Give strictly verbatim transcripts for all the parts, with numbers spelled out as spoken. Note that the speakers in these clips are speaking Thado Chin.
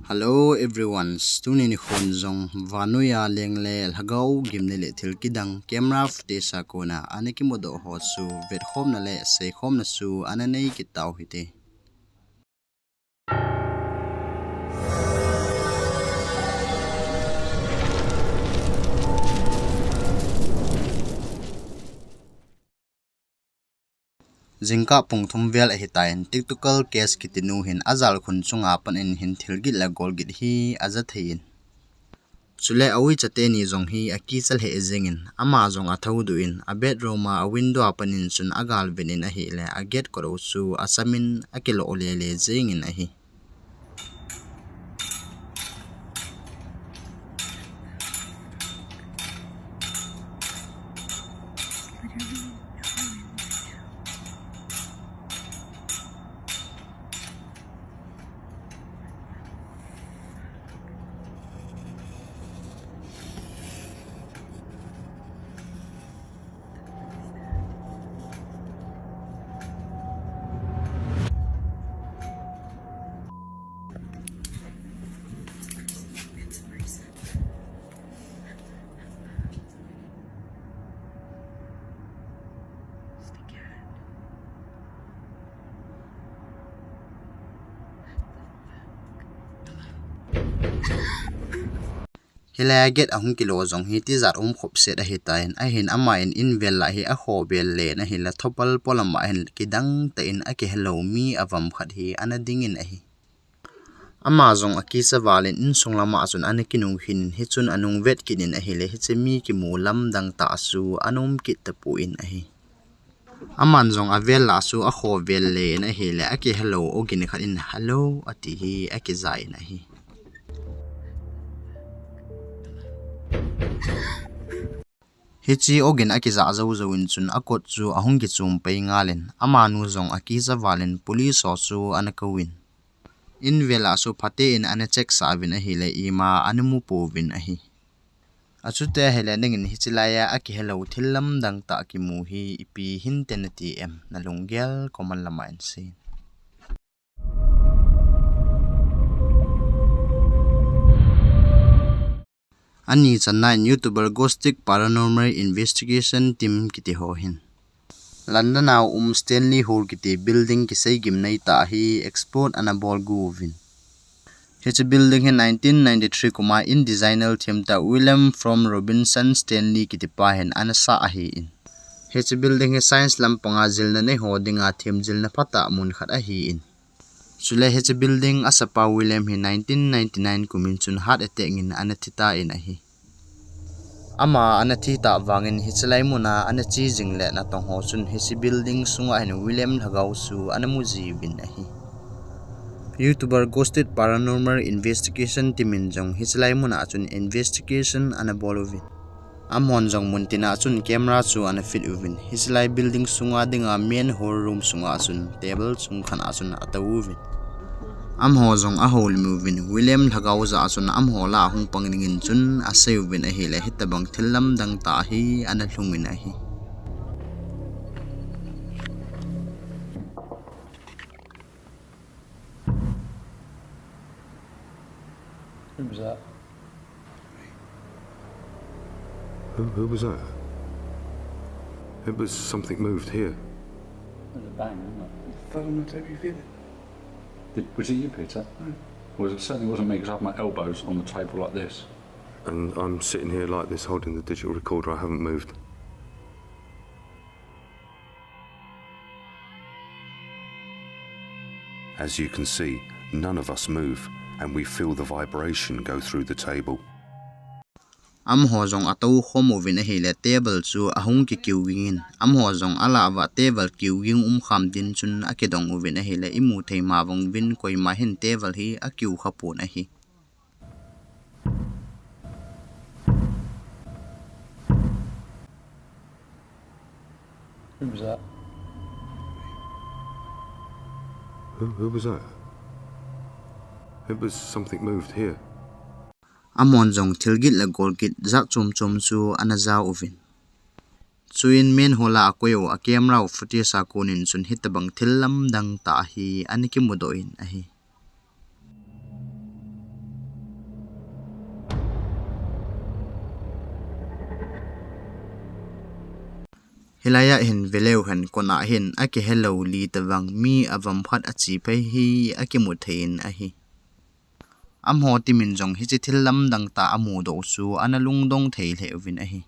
Hello everyone, tuni nikhon jong vannoi a leng le lhagao gimnei le thil kidang camera footage a kona ana kimudoh ho chu vetkhomna le seikhomna chu ana nei kit tau hite. Jingkah pung thum vel ahitan, TikToker Kes kiti nu hin ajal khun chunga pat in hin thil git le gol git hi aja thei in. Chule a uicha teni jong hi akicha lheh jeng in, ama jong athoudoh in, a bedroom a, a window a pat in chun agalven in ahile, a gate kot u chu acham in akilo lele jeng in ahi. Hilai a gate ahung kilo jong hi tijat um khop set ahitan, ahin ama in invel lah hi akhovel le in ahile thopal polam a hin kidang tah in akihelou mi avom khat hi ana ding in ahi. Ama jong akicha val in insung lama chun ana kinung khin in, hichun anung vet kit in ahile, hiche mi kimu lamdang tah chu ana um kit tapon ahi. Aman jong avel lah chu akhovel le in ahile, akihelou ogin khat in, "Hello," ati hi akija in ahi. Hiche ogin akija jou jou in chun akot chu ahung kichum pai ngal in, amanu jong akicha val in police ho chu ana kouvin. Invel a chu phaten ana check sah uvin ahile, ima ana mu pouvin ahi. Achuti ahile, nangin hiche lai a akihelou thil lamdang tah kimu hi ipi hinte nati em? Nalunggel comment lama hin sei in. Ani channa in YouTuber Ghostic Paranormal Investigation Team kiti ho hin London a um Stanley Hall kiti building kisei gimnei tah hi explore ana bol got uvin. Hiche building hi nineteen ninety-three kum a in designer them tah William Frome Robinson Stanley kiti pa hin ana sah ahin. Hiche building hi science lampang a jilna nei ho dinga them jilna phatah mun khat ahin. Chule hiche building asapa William hi nineteen ninety-nine kum in chun heart attack in ana thi tan ahi. Ama ana thi tah vangin hiche lai mun a ana che jing le natong ho chun hiche building sunga hin William lhagao chu ana mu jiuvin ahi. YouTuber Ghostic Paranormal Investigation Team in jong hiche lai mun a chun investigation ana bol uvin. Amahon jong muntin a chun camera chu ana fit uvin. Hiche lai building sunga dinga main hall room sunga chun table chung khat a chun atou uvin. Amaho jong ahoulim uvin. William lhagao jah a chun amaho lah a hung pang dingin chun asei uvin ahile, hitabang thil lamdang tah hi ana lhung in ahi. Who was that? Who, who was that? It was something moved here. It was a bang, wasn't it? It fell on the table, you feel it? Did, was it you, Peter? No. Well, it certainly wasn't me, 'cause I have my elbows on the table like this. And I'm sitting here like this, holding the digital recorder. I haven't moved. As you can see, none of us move, and we feel the vibration go through the table. Amaho jong atou khom uvin ahile table chu ahung kikiu ging in. Amaho jong alah uva table kiu ging um kham din chun akidong uvin ahile imu thei ma vang uvin koima hin table hi akiu kha pon ahi. Who was that? Who, who was that? It was something moved here. Amahon jong thil git le gol git jat chom chom chu ana ja uvin. Chuin main hall a akoi u a camera u footage a konin chun hitabang thil lamdang tah hi ana kimudoh in ahi. Hilai a hin veleu hen, kona hin akihelou li tavang mi avom khat achi phei hi akimu thei in ahi. Amaho team in jong hiche thil lamdang tah amudoh u chu ana lungdong thei lheh uvin ahi.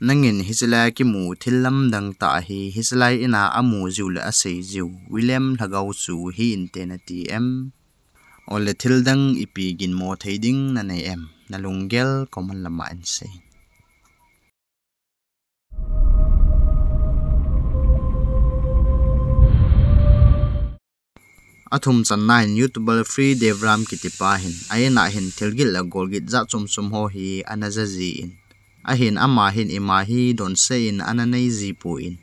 Nangin hiche lai a kimu thil lamdang tah hi, hiche lai in a amu jiu le asei jiu William Lhagao chu hi inte nati em? Ole thil dang ipi ginmo thei ding nanei em? Nalunggel comment lama hin sei. Athum channa hin YouTuber Free Devram kitipa hin, a in a hin thilgil le golgit jat chom chom ho hi ana ja jin. Ahin ama hin ima hi donsah in ana nei ji pon.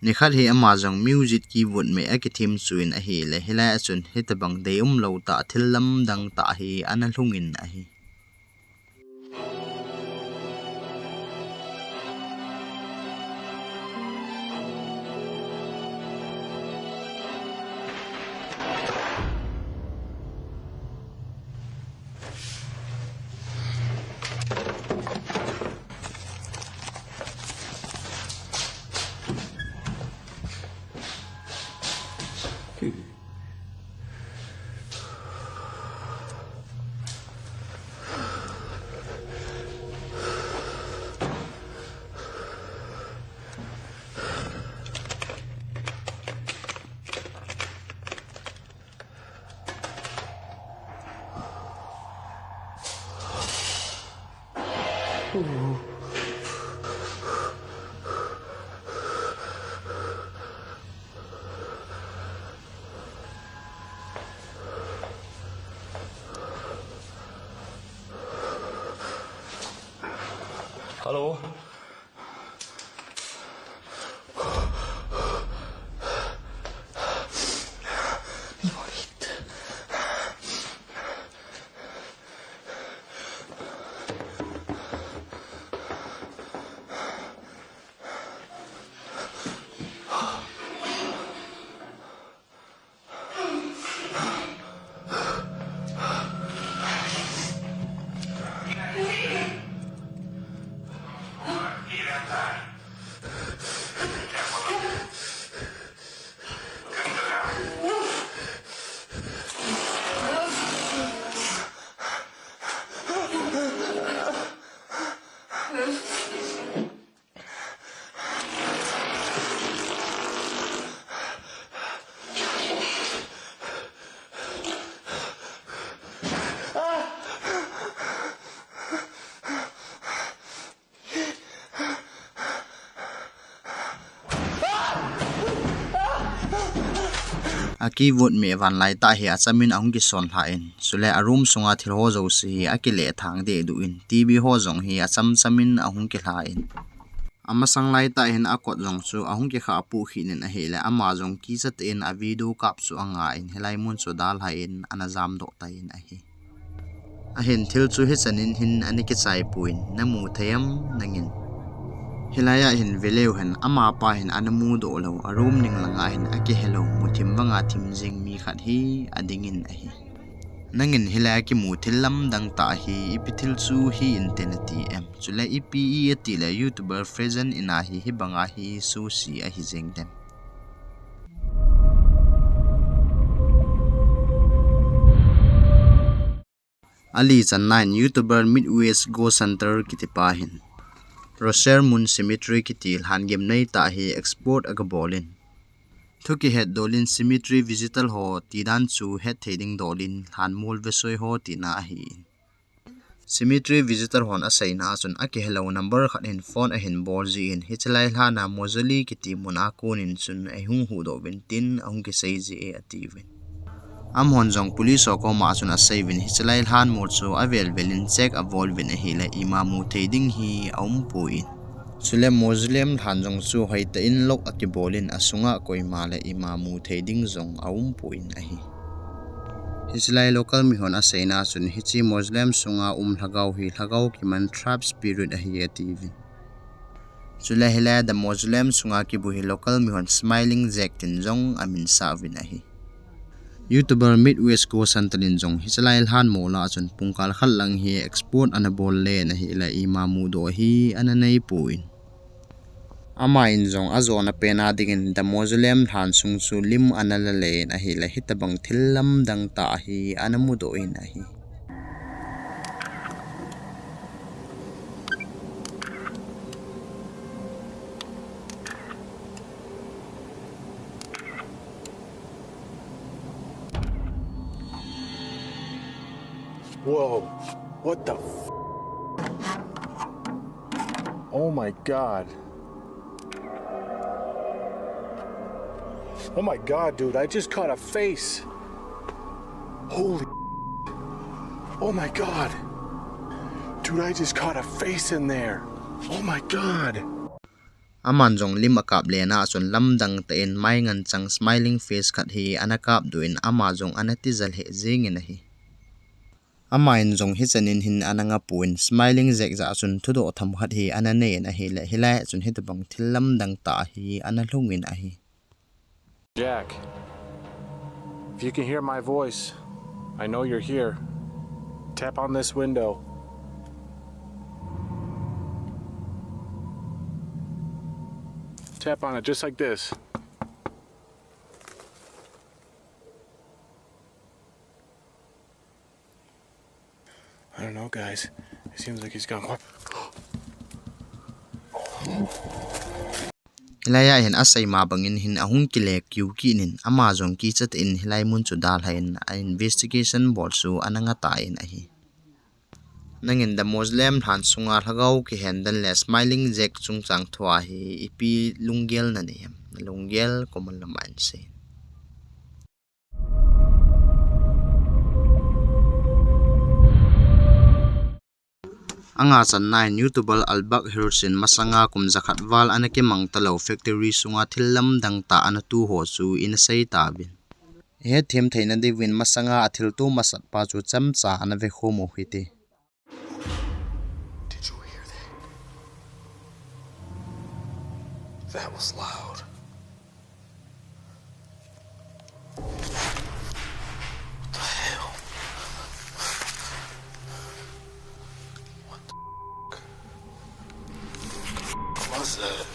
Nikhat hi ama jong music keyboard meh akithem chuin ahile, hilai a chun hitabang deium lou tah thil lamdang tah hi ana lhung in ahi. Hello. A keyboard meh vanlai tah hi achamin ahung kison lhan, chule a room sunga thil ho jouse hi akile thang deh duh in, TV ho jong hi acham chamin ahung kilhan. Amasang lai tah hin akot jong chu ahung kikhah puh khin in ahile, ama jong kichat in a video kap chu anga in, hilai mun chu dalhan ana jamdoh tan ahi. Ahin thil chu hichan in hin ana kichai pon, namu thei em nangin? Hilai a hin veleu hen, amapa hin ana mudoh lou, a room ning langa hin akihelou, muthim banga thim jing mi khat hi ading in ahi. Nangin hilai a kimu thil lamdang tah hi ipi thil chu hi inte nati em? Chule ipi i ati le YouTuber Frezen in a hi hibanga hi susi ahi jeng dem? Ali channa in YouTuber Midwest Ghost Hunter kitipa hin Rochelle Moon Cemetery kiti lhan gimnei tah hi explore aga bol in, thu kihet dol in cemetery visitor ho tidan chu hetthei ding dol in lhan mol vesoi ho tina ahi. Cemetery visitor hon aseina a chun akihelou number khat hin phone ahin bol jin, hichelai lhan a mausoleum kiti mun a kon in chun eihung huhdoh uvin tin ahung kisei ji e atiuvin. Amahon jong police ho koma chun asei uvin, hichelai lhan mol chu avel vel in check abol uvin ahile, ima mu thei ding hi aumpon. Chule mausoleum lhan jong chu hoitah in lock akibol in, asunga koima le ima mu thei ding jong aumpon ahi. Hichelai local mihon aseina chun hiche mausoleum sunga um lhagao hi lhagao kiman trap spirit ahi atiuvin. Chule hilai a mausoleum sunga kibu hi local mihon Smiling Jack tin jong amin sah uvin ahi. YouTuber Midwest Ghost Hunter in jong hichelai lhan mol a chun pungkal khat lang hi explore ana bol le ahile, ima mudoh hi ana neipon. Aman jong ajona pena dingin The Mausoleum lhan sung chu lim ana la le in ahile, hitabang thil lamdang tah hi ana mudoh in ahi. Whoa, what the f-? Oh my God. Oh my God, dude, I just caught a face. Holy. Oh my God. Dude, I just caught a face in there. Oh my God. Aman jong lim akap lena achun lamdang tah in maingan chang smiling face khat hi ana kapdoh in ama jong ana tijat lheh jingin ahi. Aman jong hichanin hin ana ngapon smiling Jack jah achun thudoh themkhat hi ana nei in ahile, hilai achun hitabang thil lamdang tah hi ana lhungin ahi. Jack, if you can hear my voice, I know you're here. Tap on this window. Tap on it just like this. I don't know, guys. It seems like he's gone quiet. Hilai a hin asei ma bangin hin ahung kile kiu kinin ama jong kichat in hilai mun chu dalhan a investigation bol chu ana ngah tan ahi. Nangin The Mausoleum lhan sunga lhagao kihen dan le Smiling Jack chungchang thua hi ipi lunggel nanei em? Nalunggel comment lamah hin sei. Anga channa in YouTuber Albert Hirsch in masanga kum jakhat val ana kimang talou factory sunga thil lamdang tah ana tu ho chu ina sei tauvin. Ihet them theina diuvin masanga athilto masat pa chu chomcha ana vekhom u hite. Did you hear that? That was loud. What the hell? What the hell was that?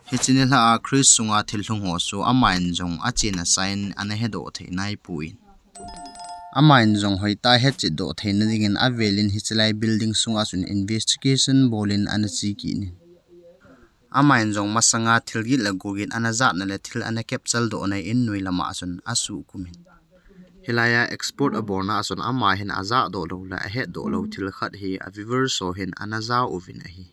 Hiche nilhah a Chris sunga thil lhung ho chu aman jong achena sign ana hedoh thei naipon. Aman jong hoitah a hetchet doh theina dingin avelin hichelai building sunga chun investigation bolin ana che kinin. Aman jong masanga thil git le go gin ana jahna le thil ana capture dohna in noi lama chun asuhkumin. Hilai a explore abolna a chun ama hin ajah doh lou le ahet doh lou thil khat hi a viewers ho hin ana ja uvin ahi.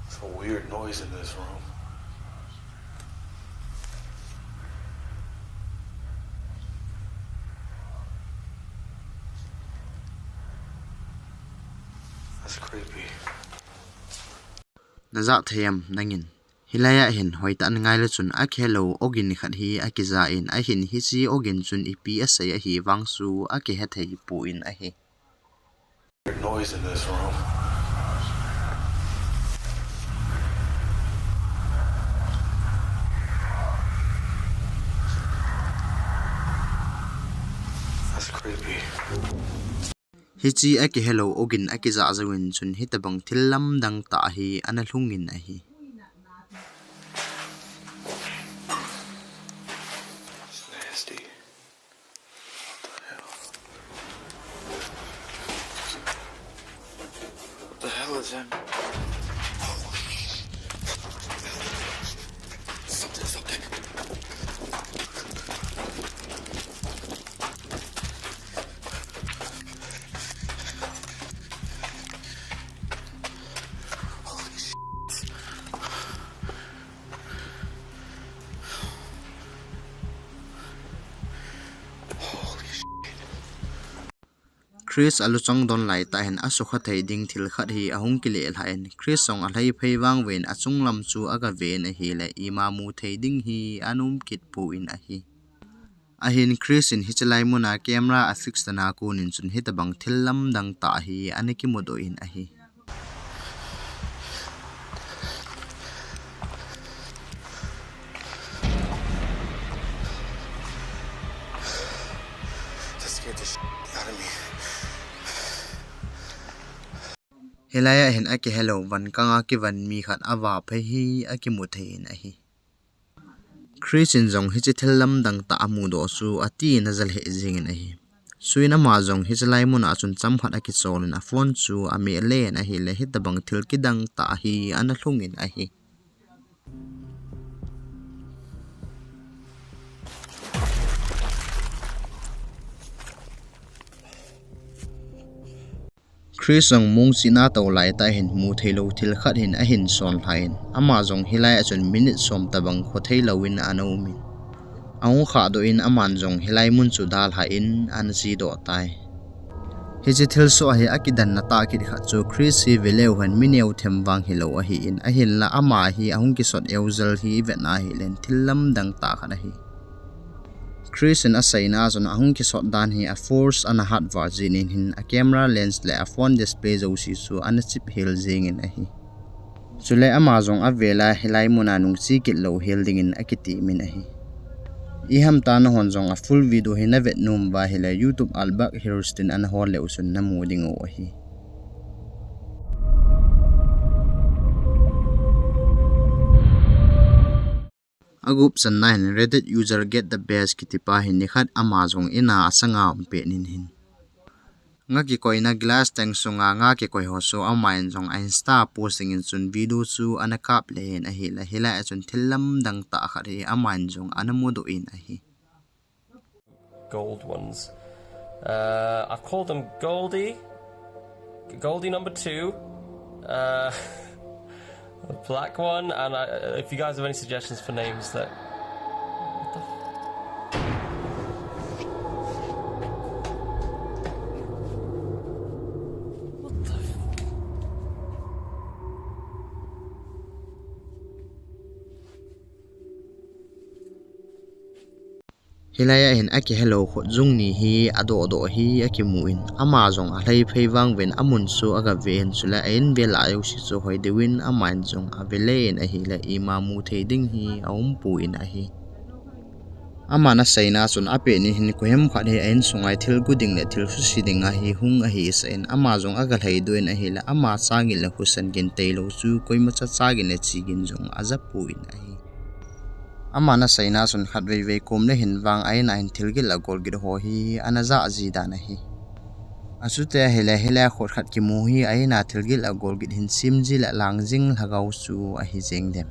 It's a weird noise in this room. That's creepy. Najah thei em nangin? Hilai a hin hoitah in ngailu chun akihelou ogin khat hi akijah in ahin hiche ogin chun ipi asei ahi vang chu akihe thei pon ahi. Noise in this room. That's creepy. Hiche akihelou ogin akijah jouvin chun hitabang thil lamdang tah hi ana lhungin ahi. It's nasty. What the hell? What the hell is that? Something, something. Holy shit. Chris aluchang don laitah hin asukha thei ding thil khat hi ahung kile lhah in, Chris jong alhai phei vang uvin achunglam chu aga ve in ahile, ima mu thei ding hi ana um kit pon ahi. Ahin Chris in hiche lai muna camera afix dan a kon in chun hitabang thil lamdang tah hi ana kimudoh in ahi. That scared the shit out of me. Hilai a hin akihelou van kang a kivan mi khat avah phei hi akimu thei in ahi. Chris in jong hiche thil lamdang tah amudoh chu ati in aja lheh jeng in ahi. Chuin ama jong hiche lai muna chun chomkhat akichol in aphone chu ameh le in ahile hitabang thil kidang tah hi ana lhung in ahi. Chris jong mong chihna tou laitah hin mu theilou thil khat hin ahin son lhai in, ama jong hilai a chun minute som tabang khothei louvin ana um in, ahung khahdoh in aman jong hilai mun chu dalha in ana chedoh tai. Hiche thilsoh hi akidanna tah kit khat chu Chris hi veleu hen mi neo them vang hilou ahi in, ahinla ama hi ahung kisot eujel hi vetna ahile thil lamdang tah khat ahi. Chris in aseina chun ahung kisot dan hi a force ana hat val jin in hin a camera lens le a phone display jouse chu ana chip hel jeng in ahi. Chule ama jong avel a hilai muna nungche kit lou hel dingin akitem in ahi. Ihamtah nahon jong a full video hi navet nom uva ahile YouTube Albak Hirstin ana hol leu chun namu diu ahi. Agup channa hin Reddit user Get the Best kitipa hin nikhat ama jong in a asanga um pet in hin, nga kikoina glass tank sunga nga kikoi ho chu aman jong a Insta posting in chun video chu ana kap le in ahile, hilai a chun thil lamdang tah khat hi aman jong ana mudoh in ahi. Gold ones. Uh, I've called them Goldie, Goldie number two, uh, the black one, and I, if you guys have any suggestions for names that. What the f-, what the f-, Hilai a hin akihelou khut jung ni hi adoh doh hi akimu in, ama jong alhai phei vang uvin amun chu aga ve in, chule a in vel a jouse chu hoi deu in aman jong ave le in ahile ima mu thei ding hi aum pon ahi. Aman aseina chun apet ni hin koiham khat hi a insunga thil gu ding le thil suse ding a hi hung ahi sah in, ama jong aga lhai doh in ahile ama chagin le husa gin tailou chu koima cha chagin le chigin jong aja pon ahi. Aman aseina chun khatvei vei kom le hin vang a in a hin thil gil a gol git ho hi ana ja ji dan ahi. Achuti ahile, hilai a khut khat kimu hi a in a thil gil a gol git hin sim ji le lang jing lhagao chu ahi jeng dem.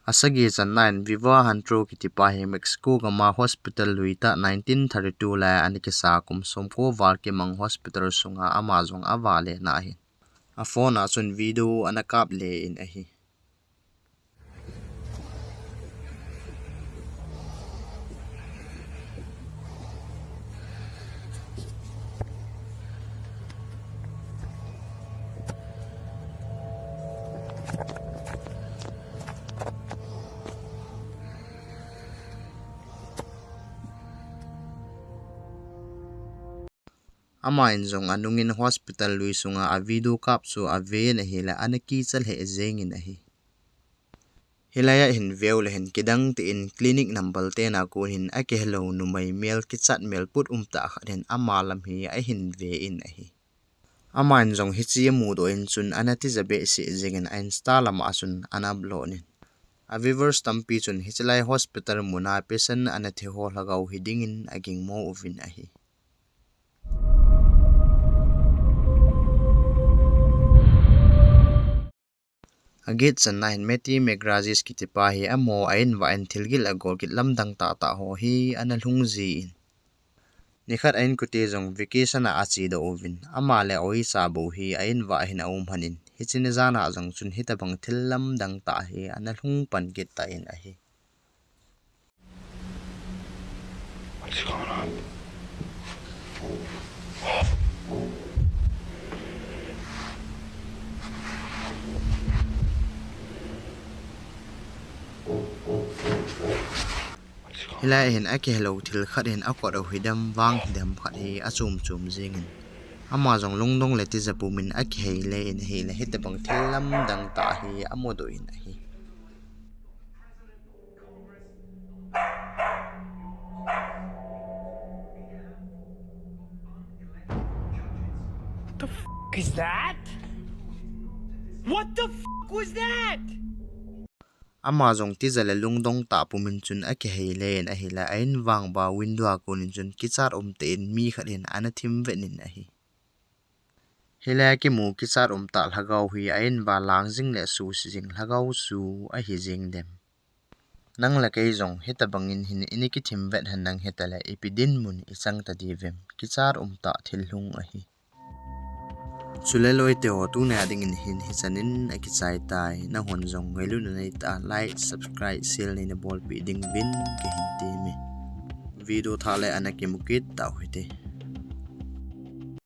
Asagi channa in Viva Hantro kitipa hi Mexico gam a hospital lui tah nineteen thirty-two lai a ana kisa kum somko val kimang hospital sunga ama jong avah le na ahin, a phone a chun video ana kap le in ahi. Aman jong anungin hospital lui sunga a video kap chu ave in ahile ana kicha lheh jeng in ahi. Hilai a hin veu le hin kidang tah in clinic number ten a kon hin akihelou numei mel kichat mel put um tah khat hin ama lam hi ahin ve in ahi. Aman jong hiche amudoh in chun ana tija behseh jeng in a Insta lam a chun ana upload in, a viewers tampi chun hiche lai hospital muna patient ana thi ho lhagao hi dingin agingmo uvin ahi. Aget channa hin Matty McGrathis kitipa hi amaho a in vah in thil gil a gol git lamdang tah tah ho hi ana lhung ji in, nikhat a inkote jong vacation a achedoh uvin, ama le a uicha bou hi a in vah hin aum lhon in, hiche ni jan a jong chun hitabang thil lamdang tah hi ana lhung pan kit tan ahi. What's going on? Hilai hin akihelou thil khat hin akot u hidem vang hidem khat hi achom chom jingin. Ama jong lungdong le tija pumin akihei le in ahile hitobang thil lamdang tah hi amudoh in ahi. The fuck is that? What the fuck was that? Ama jong tija le lungdong tah pumin chun akihei le in ahile a-in vangba window a konin chun kichat umtah in mi khat hin ana thim vet in ahi. Hilai a kimu kichat umtah lhagao hi a-in va lang jing le suhsi jing lhagao chu ahi jing dem. Nang le kei jong hitobangin hin ina kithim vet hen nang hitale ipi dinmun ichang tadivem, kichat umtah thil lhung ahi. Chule loite ho, tunia dingin hin hichan in akichai tai, nahon jong ngailutna neitah a like, subscribe, share neina bolpeh ding uvin kahin temme. Video thah le ana kimu kit tau hite.